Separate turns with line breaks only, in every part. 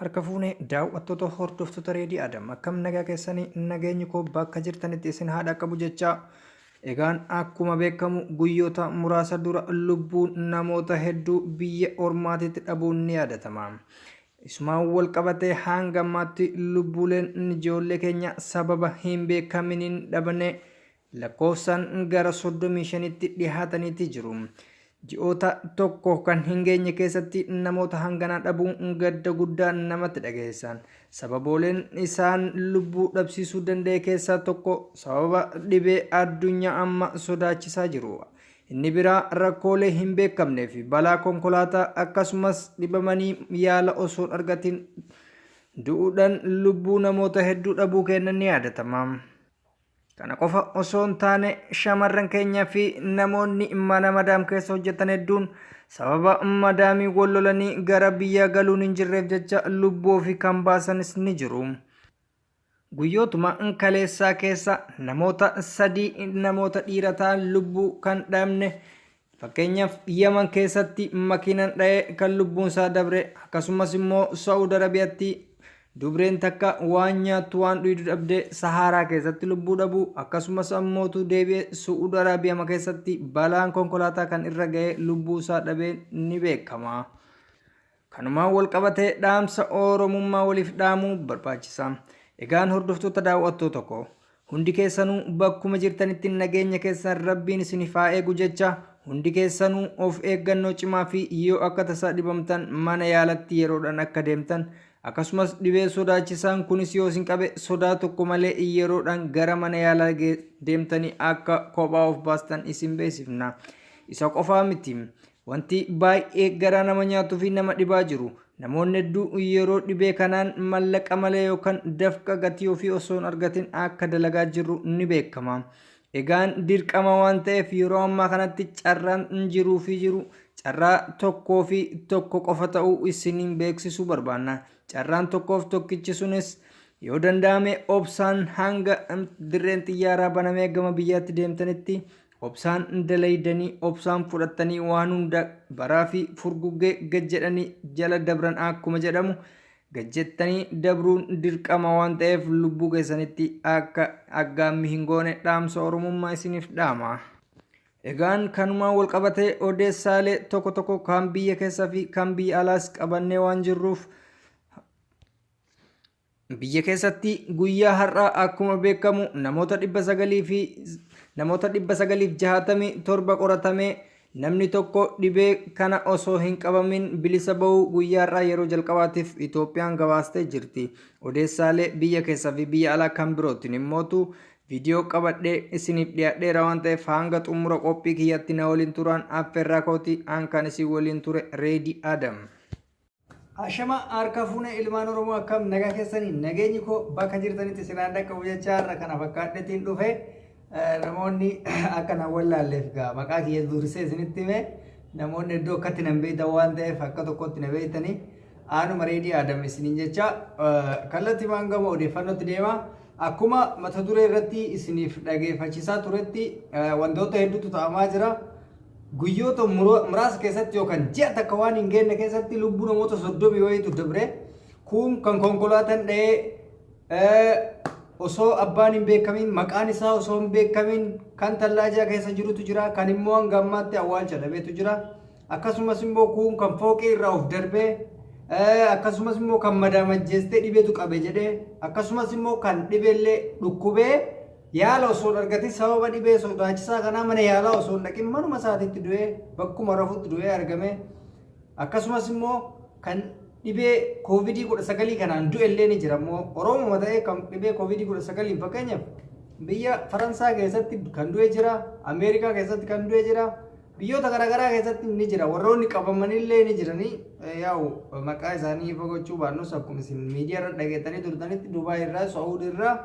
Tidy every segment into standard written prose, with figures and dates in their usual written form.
Harka fuune daawwattoota hordoftoota Reedii Adam, akkam nagaa keessanii? Nageenyi koo bakka jirtanitti isin haa dhaqqabu jechaa, egaan akkuma beekamu guyyoota muraasa dura lubbuun namoota hedduu biyya ormaatitti dhabuun ni yaadatama. Isumaan wal qabatee hanga ammaatti lubbuuleen ijoollee keenya sababa hin beekaminiin dhabne lakkoofsaan gara 35tti dhihaataniiti jiru. Ji'oota tokko kan hin geenye keessatti namoota hanganaa dhabuun gadda guddaa namatti dhageessisan. Sababooleen isaan lubbuu dhabsiisuu danda'e keessaa tokko sababa dhibee addunyaa amma sodaachisaa jiru. Inni biraa rakkoolee hin beekamnee fi balaa konkolaataa, akkasumas dhibamanii yaala osoo hin argatin du'uudhaan lubbuu namoota hedduu dhabuu kennan ni yaadatama. Kana qofa osoo hin taane, shamarran keenya fi namoonni mana madaam keessa hojjetan hedduun sababa madaamii wal lolanii gara biyyaa galuun hin jirreef jecha lubbuu ofii kan baasanis ni jiru. Guyyootuma kaleessaa keessa namoota sadii namoota dhiira ta'an lubbuu kan dhabne, fakkeenyaaf Yaman keessatti makiinan dha'ee kan lubbuun isaa dabre, akkasumas immoo Sa'uud Arabiyaatti dubreen takka waan nyaattu waan dhuydu dhabde Sahaaraa keessatti lubbuu dhabuu, akkasumas ammootu deebi'ee Su'uud Arabiyaa keessatti balaan konkolaataa kan irra ga'ee lubbuu isaa dhabee ni beekama. Kanumaan wal qabatee dhaamsa Oromummaa waliif dhaamuu barbaachisa. Egaan hordoftoota daawwattoota koo, hundi keessanuu bakkuma jirtanitti nageenya keessan Rabbiin isiniif haa eegu jecha, hundi keessanuu of eeggannoo cimaa fi yoo akka tasaa dhibamtan mana yaalatti yeroodhaan akka deemtan, akkasumas dhibee sodaachisaan kunis yoo isin qabe sodaa tokko malee yeroodhaan gara mana yaalaa deemtanii akka kophaa of baastan isin beeksifna. Isa qofaa miti. Wanti baay'ee garaa nama nyaatuu fi nama dhibaa jiru, namoonni hedduu yeroo dhibee kanaan mallaqa malee yookaan dafqa gatii ofii osoo hin argatin akka dalagaa jirru ni beekama. Egaan dirqama waan ta'eef yeroo ammaa kanatti carraan jiruu fi jiru carraa tokkoo fi tokko qofa ta'uu isiniin beeksisuu barbaanna. Carraan tokkoof tokkichi sunis yoo danda'ame obsaan hanga dirreen xiyyaaraa banamee gama biyyaatti deemtanitti obsaan dalaydanii, obsaan fudhattanii, waan hunda baraa fi furguggee gad jedhanii jala dabran akkuma jedhamu gad jettanii dabruun dirqama waan ta'eef lubbuu keessanitti akka aggaammii hin goone dhaamsa Oromummaa isiniif dhaama. Egaan kanumaan wal qabatee odeessaalee tokko tokko kan biyya keessaa fi kan biyya alaas qabannee waan jirruuf, biyya keessatti guyyaa har'aa akkuma beekamu namoota 900 fi namoota 967 qoratamee namni tokko dhibee kana osoo hin qabamin bilisa ba'uu guyyaa har'aa yeroo jalqabaatiif Itoophiyaan gabaastee jirti. Odeessaalee biyya keessaa fi biyya alaa kan birootiin immootu viidiyoo qabadhee isiniif dhiyaadheera waan ta'eef hanga xumura qophii kiyyatti na waliin turan affeerraa kooti. An kan isin waliin ture Reedi Adam. Ashama, harka fuune ilmaan Oromoo, akkam nagaa keessanii? Nageenyi koo bakka jirtanitti sinaan dhaqqabu jecha, har'a kana fakkaadheetiin dhufe. Namoonni akka na wallaalleef gaa maqaa kiyya dursee isinitti hime. Namoonni iddoo akkatti nan beektan waan ta'eef akka tokkotti na beektanii aanuma Reedii Adam isiniin jecha, kallattii maan gama odeeffannootti deema. Akkuma mata duree irratti isiniif dhageeffachiisaa turetti wantoota hedduutu ta'amaa jira. Guyyoota muraasa keessatti yookaan ji'a takka waan hin geenne keessatti lubbuu namoota 30 wayiitu dabre. Kun kan konkolaataan dha'ee osoo abbaan hin beekamin, maqaan isaa osoo hin beekamin kan tallaajaa keessa jirutu jira, kan immoo hanga ammaatti awwaalcha dhabeetu jira. Akkasumas immoo kun kan fooqii irraa of darbee, akkasumas immoo kan madaamajjeestee dhibeetu qabe jedhee, akkasumas immoo kan dhibeellee dhukkubee yaala osoo hin argatin, sababa dhibee sodaachisaa kanaa mana yaalaa osoo hin dhaqin manuma isaatiitti du'ee, bakkuma rafutti du'ee argame, akkasumas immoo kan dhibee koovidii 19 kanaan du'e illee ni jira. Immoo Oromuma ta'ee kan dhibee koovidii 19n fakkeenyaaf biyya Faransaa keessatti kan du'e jira, Ameerikaa keessatti kan du'e jira, biyyoota garaagaraa keessatti ni jira. Warroonni qabamanillee ni jiranii, yaa'u maqaa isaanii ifa gochuu baannus, akkuma isin miidiyaa irra dhageettanii turtanitti Dubaay irraa, Saa'ud irraa,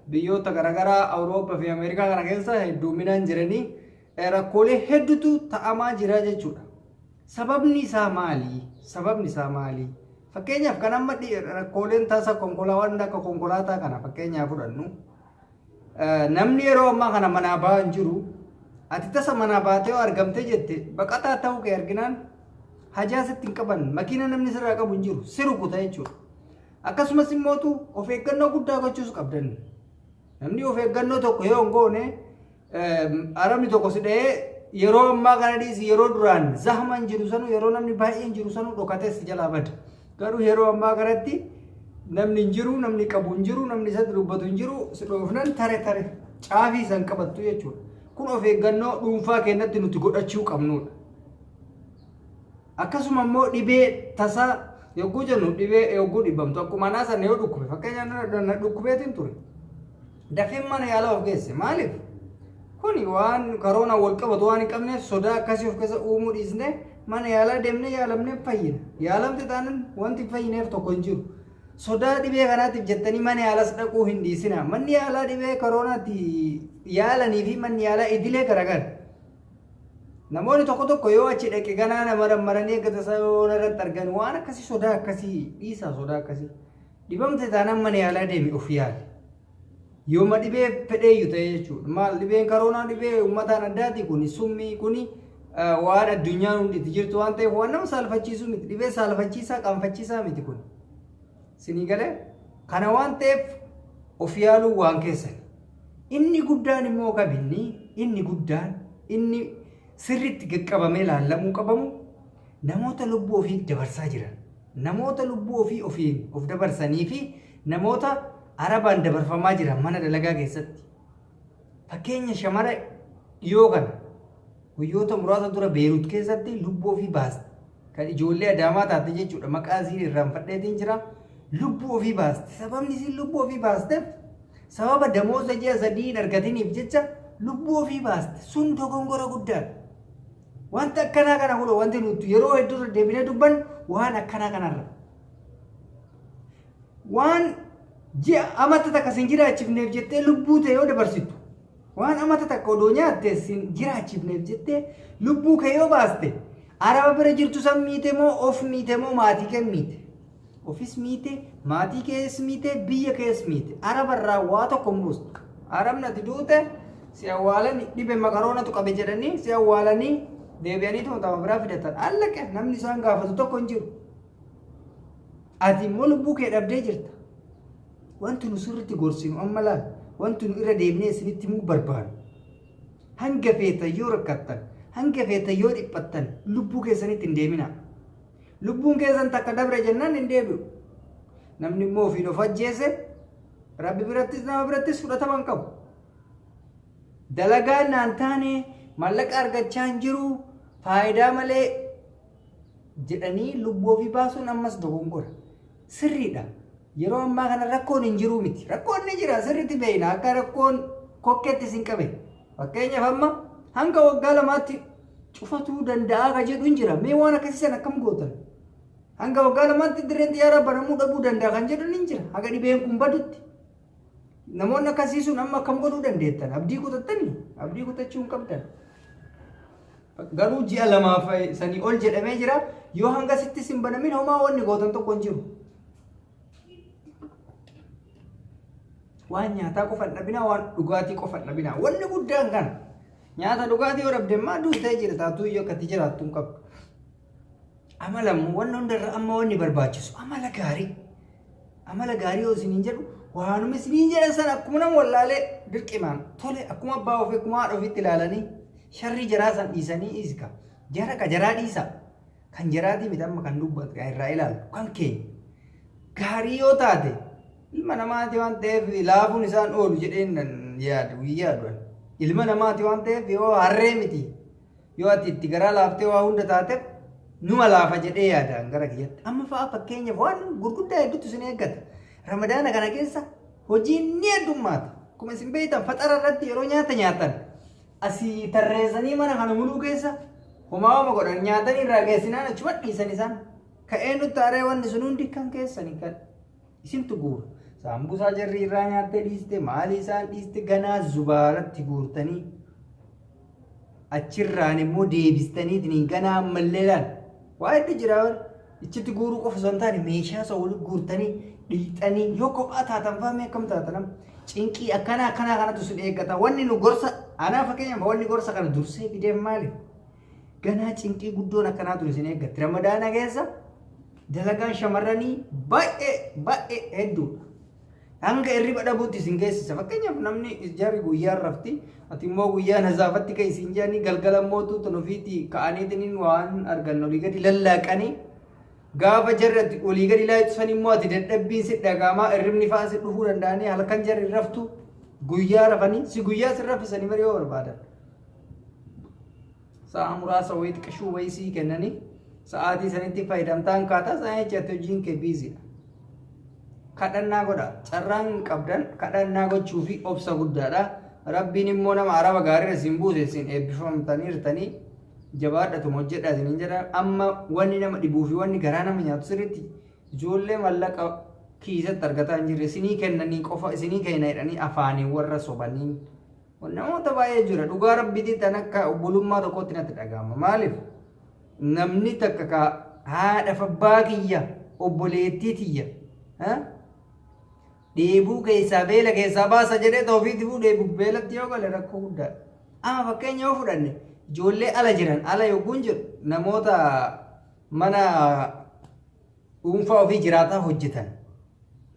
biyyoota garaagaraa Awurooppaa fi Ameerikaa kana keessa hedduminaan jiranii rakkoolee hedduutu ta'amaa jira jechuudha. Sababni isaa maali? Sababni isaa maali? Fakkeenyaaf kan amma rakkooleen tasa konkolaawwan akka konkolaataa kana fakkeenyaaf fudhannu, namni yeroo ammaa kana manaa ba'aa hin jiru. Ati tasa manaa baatee yoo argamtee jette, baqataa ta'uu kee arginaan hajaa sitti hin qaban, makiina namni sirraa qabu hin jiru, si rukuta jechuudha. Akkasumas immootu of eeggannoo guddaa gochuus qabdan. Namni of eeggannoo tokko yoo hin goone arabni tokko si dha'ee yeroo ammaa kana dhiisi yeroo duraan zahman jiru sanu yeroo namni baay'een jiru sanu dhokatee si jalaa bada. Garuu yeroo ammaa kanatti namni hin jiru, namni qabu hin jiru, namni isatti dubbatu hin jiru, si dhoofnan tare tare caafii san qabattu jechuudha. Kun of eeggannoo dhuunfaa keenyatti nuti godhachuu qabnudha. Akkasuma immoo dhibee tasaa yogguu jennu dhibee yogguu dhibamtu akkuma anaa sana yoo dhukkube fakkeenyaaf na dhukkubeetiin ture. Dafeen mana yaalaa of geesse maaliif? Kuni waan karoonaan wal qabatu waan hin qabneef sodaa akkasii of keessa uumuu dhiisnee mana yaalaa deemnee yaalamnee fayyina. Yaalamte taanaan wanti hin fayyineef tokko hin jiru. Sodaa dhibee kanaatiif jettanii mana yaalas dhaquu hin dhiisinaa. Manni yaalaa dhibee koroonaatti yaalanii fi manni yaalaa idilee garagara. Namoonni tokko tokko yoo achi dhaqe ganaa nama rammaranii akka tasaa yoo irratti argan waan akkasii sodaa akkasii dhiisaa sodaa akkasii. Dhibamte taanaan mana yaalaa deemi of yaali. Yooma dhibee fedheeyyu ta'e jechuudha. Maal dhibeen karoonaa dhibee uummataan addaati kuni summii kuni waan addunyaan hundi itti jirtu waan ta'eef waan nama saalfachiisu miti. Dhibee saalfachiisaa qaanfachiisaa miti kun. Sinii galee kana waan ta'eef of yaaluu waan keessan. Inni guddaan immoo kabinni inni guddaan inni sirriitti qaqqabamee laallamuu qabamu namoota lubbuu ofii dabarsaa jiran. Namoota lubbuu ofii ofiin of dabarsanii fi namoota arabaan dabarfamaa jiran mana dalagaa keessatti. Fakkeenya shamara dhiyoo kana guyyoota muraasa dura Beerut keessatti lubbuu ofii baaste. Kan ijoollee Adaamaa taate jechuudha. Maqaa isiin irraanfadheetiin jira. Lubbuu ofii baaste. Sababni isiin lubbuu ofii baasteef sababa damooza ji'a 3 hin argatiniif jecha lubbuu ofii baaste. Sun dogongora guddaadha. Wanta akkanaa kana kun wanti nuti yeroo hedduu irra deebinee dubbannu waan akkanaa kanarra. Waan ji'a amata takka sin jiraachifneef jettee lubbuu ta'e yoo dabarsitu waan amata takka odoo nyaatte sin jiraachifneef jettee lubbuu kee yoo baaste araba bira jirtu san miite moo of miite moo maatii kee miite? Ofis miite, maatii kees miite, biyya kees miite. Araba irraa waa tokko hin buustu. Arabni ati duute si awwaalani dhibe makaroonatu qabe jedhanii si awwaalanii deebi'anii to'atama biraa fidatan. Allaqe namni isaan gaafatu tokko hin jiru. Ati immoo lubbuu kee dhabdee jirta. Wanti nu sirriitti gorsinu amma laal wanti nu irra deebinee isinitti himuu barbaannu. Hanga feetan yoo rakkattan, hanga feetan yoo dhiphattan lubbuu keessanitti hin deeminaa. Lubbuun keessan takka dabre jennaan hin deebi'u. Namni immoo ofiin of ajjeese Rabbi birattis nama birattis fudhatama hin qabu. Dalagaan naan taane maallaqa argachaa hin jiru faayidaa malee jedhanii lubbuu ofii baasuun ammas dogongora. Sirriidha. Yeroo ammaa kana rakkoon hin jiruu miti. Rakkoon ni jira sirriitti beekna akka rakkoon kokkeetti isin qabe. Fakkeenyaaf amma hanga waggaa lamaatti cufatuu danda'aa ka jedhu hin jira. Mee waan akkasii sana akkam gootan? Hanga waggaa lamaatti dirreen xiyyaaraa banamuu dhabuu danda'a kan jedhu ni jira. Haga dhibeen kun badutti. Namoonni akkasii sun amma akkam godhuu dandeettan? Abdii kutattanii? Abdii kutachuu hin qabdan. Garuu ji'a lamaaf sanii ol jedhamee jira. Yoo hanga sittis hin banamin homaa wanni gootan tokko hin jiru. Waan nyaataa qofa hin dhabinaa, waan dhugaatii qofa hin dhabinaa. Wanni guddaan kana. Nyaata dhugaatii yoo dhabde immoo duutee jirta. Atuu iyyuu akka itti jiraattu hin qabdu. Amala immoo wanni hundarra amma wanni barbaachisu amala gaarii. Amala gaarii yoo isiniin jedhu waanuma isiniin jedhan sana akkuma nama wallaalee dirqimaan tole akkuma abbaa ofii akkuma haadha ofiitti ilaalanii sharrii jaraa san dhiisanii iska. Jara ka jaraa dhiisa. Kan jaraatii miti amma kan dubbatu kan irraa ilaalu kan keenya. Gaarii yoo taate ilma namaati waan ta'eef laafuun isaan oolu jedheen nan yaadu yaadu. Ilma namaati waan ta'eef yoo harree miti yoo ati itti garaa laaftee waa hunda taateef numa laafa jedhee yaadaan gara kiyyatti. Amma fa'a fakkeenyaaf waan gurguddaa hedduutu isin eeggata. Ramadaana kana keessa hojiin ni heddummaata. Akkuma isin beektan faxara irratti yeroo nyaata nyaatan asii tarreessanii mana kana muluu keessa homaa homa godhan nyaatanii irraa geessinaan achuma dhiisan isaan. Ka'ee nutti aaree wanni sun hundi kan keessanii kan isintu guura. Saambusaa jarri irraa nyaattee dhiiste maalii isaan dhiiste ganaa zubaaratti guurtanii achirraan immoo deebistaniitiin ganaa ammallee laal waa hedduu jira bar ichitti guuruu qofa osoo hin taane meeshaa isa walitti guurtanii dhiixanii yoo kophaa taatan fa'aa mee akkam taatan amma cinqii akkanaa akkanaa kanatu isin eeggata wanni nu gorsa anaa fakkeenyaaf wanni gorsa kana dursee fideef maali ganaa cinqii guddoon akkanaatu isin eeggatti ramadaana keessa. Dalagaan shamarranii baay'ee baay'ee hedduudha. Hanga hirriba dhabuutti isin geessisa. Fakkeenyaaf namni jarri guyyaan rafti, ati immoo guyyaa nazaafatti kan isin jedhanii galgala mootuu tan ofiitii ka'aniitiin waan argan olii gadi lallaaqanii gaafa jarri ati olii gadi laayitsan immoo ati dadhabbiin si dhagaamaa hirribni fa'aa si dhufuu danda'anii halkan jarri raftu guyyaa rafanii si guyyaa si raffisanii marii yoo barbaadan. Sa'a muraasa wayii xiqqishuu wayii sii kennanii sa'aatii sanitti fayyadamtaan kaataa sana jecha ati hojiin kee biiziidha. Kadhannaa godha. Carraan qabdan kadhannaa gochuu fi obsa guddaadha. Rabbiin immoo nama araba gaariirra isin buuse isin eebbifamtaniirtanii jabaadhatuma hojjedhaa isiniin jedha. Amma wanni nama dhibuu fi wanni garaa nama nyaatu sirriitti ijoollee mallaqa kiisatti argataa hin jirre isinii kennanii qofa isinii kenna jedhanii afaaniin warra sobanii namoota baay'ee jira. Dhugaa rabbiitii tan akka obbolummaa tokkotti natti dhaga'ama. Maaliif? Namni takka ka haadha abbaa kiyya obboleettii tiyya dheebuu keessaa beela keessaa baasa jedhee toofiitifuu dheebuu beelatti yoo gale rakkoo guddaadha. Amma fakkeenya yoo fudhanne ijoollee ala jiran ala yogguun jedhu namoota mana dhuunfaa ofii jiraataa hojjetan.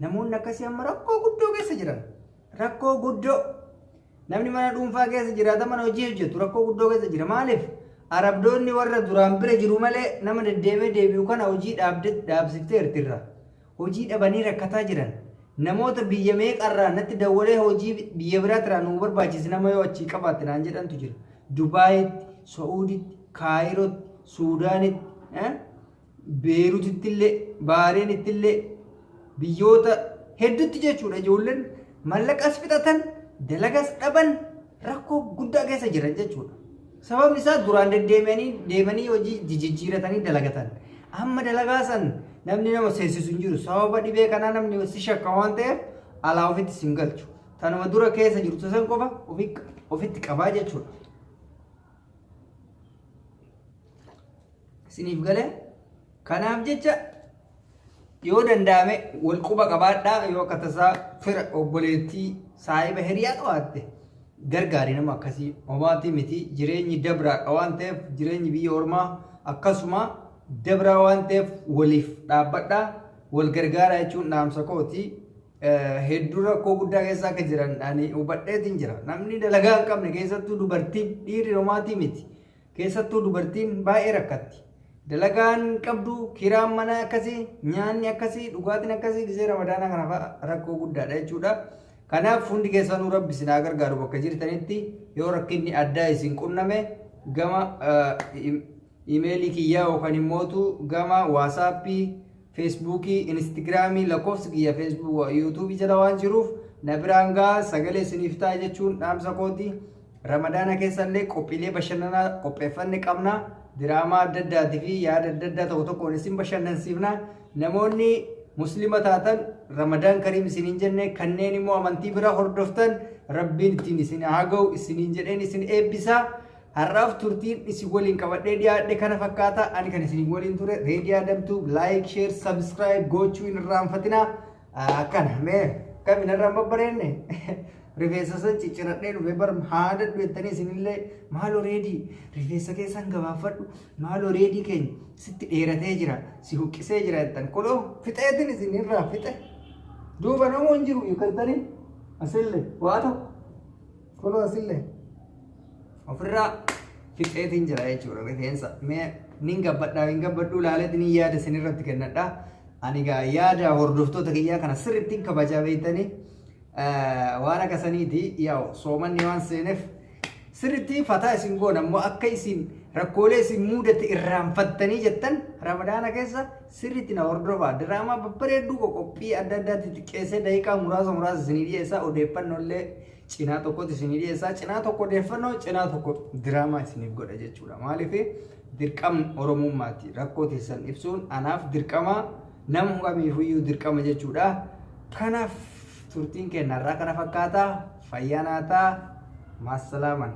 Namoonni akkasii amma rakkoo guddoo keessa jiran. Rakkoo guddoo. Namni mana dhuunfaa keessa jiraata mana hojii hojjetu rakkoo guddoo keessa jira. Maaliif? Arabdoonni warra duraan bira jiru malee nama deddeemee deebi'u kana hojii dhaabsifteerti irra. Hojii dhabanii rakkataa jiran. Namoota biyya meeqarraa natti dawwalee hojii biyya biraatirraa nu barbaachisi nama yoo achii qabaatte naan jedhantu jira. Dubaayitti, Sa'uuditti, Kaayirootti, Suudaanitti, Beerutitti illee, Baareenitti illee biyyoota hedduutti jechuudha ijoolleen mallaqas fixatan, dalagas dhaban rakkoo guddaa keessa jiran jechuudha. Sababni isaa duraan deddeebi'anii deemanii hojii jijjiiratanii dalagatan. Amma dalagaa san namni nama seessisu hin jiru. Sababa dhibee kanaa namni si shakka waan ta'eef alaa ofitti sin galchu. Tanuma dura keessa jirtu san qofa ofitti qabaa jechuudha. Isiniif galee kanaaf jecha yoo danda'ame wal quba qabaadhaa yoo akka tasaa fira obboleettii saahiba hiriyaa qabaatte gargaari nama akkasii homaatii miti jireenyi dabraa waan ta'eef jireenyi biyya ormaa akkasuma dabraa waan ta'eef waliif dhaabbadhaa wal gargaaraa jechuun dhaamsa kooti. Hedduu rakkoo guddaa keessa akka jiran ani hubadheetiin jira. Namni dalagaa hin qabne keessattuu dubartiin dhiirri homaatii miti. Keessattuu dubartiin baay'ee rakkatti. Dalagaan qabdu kiraan manaa akkasii, nyaanni akkasii, dhugaatiin akkasii gisee ramadaanaa kana fa'a rakkoo guddaadha jechuudha. Kanaaf hundi keessanuu rabbi isin haa gargaaru bakka jirtanitti yoo rakkinni addaa isin qunname gama imeelii kiyyaa yookaan immootu gama waasaappii, feesbuukii, inistigraamii lakkoofsi kiyya feesbuuk yuutuubii jala waan jiruuf na biraan gahaa sagalee isiniif ta'a jechuun dhaamsa kooti. Ramadaana keessa illee qophiilee bashannanaa qopheeffanne qabna. Diraamaa adda addaatii fi yaada adda addaa tokko tokkoon isin bashannansiifna. Namoonni muslima taatan Ramadaan Kariim isiniin jenne kanneen immoo amantii biraa hordoftan Rabbiin ittiin isin haa ga'u isiniin jedheen isin eebbisa. Har'aaf turtiin isin waliin qabadhee dhiyaadhe kana fakkaata. Ani kan isin waliin ture Reedii Adamtuu like, share, subscribe gochuu hin irraanfatinaa. Akkana mee kami narraan babbareenne rifeensa san cicciradhee dhufe bar haadadhu jettanii isinillee maaloo reedii rifeensa keessan gabaafadhu maaloo reedii keenya sitti dheeratee jira si huqqisee jira jettan kunoo fixeetin isinirraa fixe duuba namuu hin jiru yookaan asillee waa tokko kunoo asillee ofirraa fixeetiin jira jechuudha rifeensa mee nin gabbadhaa hin gabbadhuu laaleetiin yaada isinirratti kennadha. Ani egaa yaada hordoftoota kiyyaa kana sirriitti kabajaa beektanii waan akka saniiti yaa'u soomanni waan seeneef sirriitti fataa isin goona immoo akka isin rakkoolee isin muudate irraanfattanii jettan ramadaana keessa sirriitti na hordofaa diraamaa babbareedduu qophii adda addaatti xiqqeessee daqiiqaa muraasa muraasa isinii dhiyeessaa odeeffannoo illee cinaa tokkotti isinii dhiyeessaa cinaa tokko odeeffannoo cinaa tokko diraamaa isiniif godha jechuudha maaliif dirqamni oromummaati rakkoo teessan ibsuun anaaf dirqama nama kamiifuyyuu dirqama jechuudha kanaaf turtiin keenya irraa kana fakkaata fayyaa naataa maasalaaman.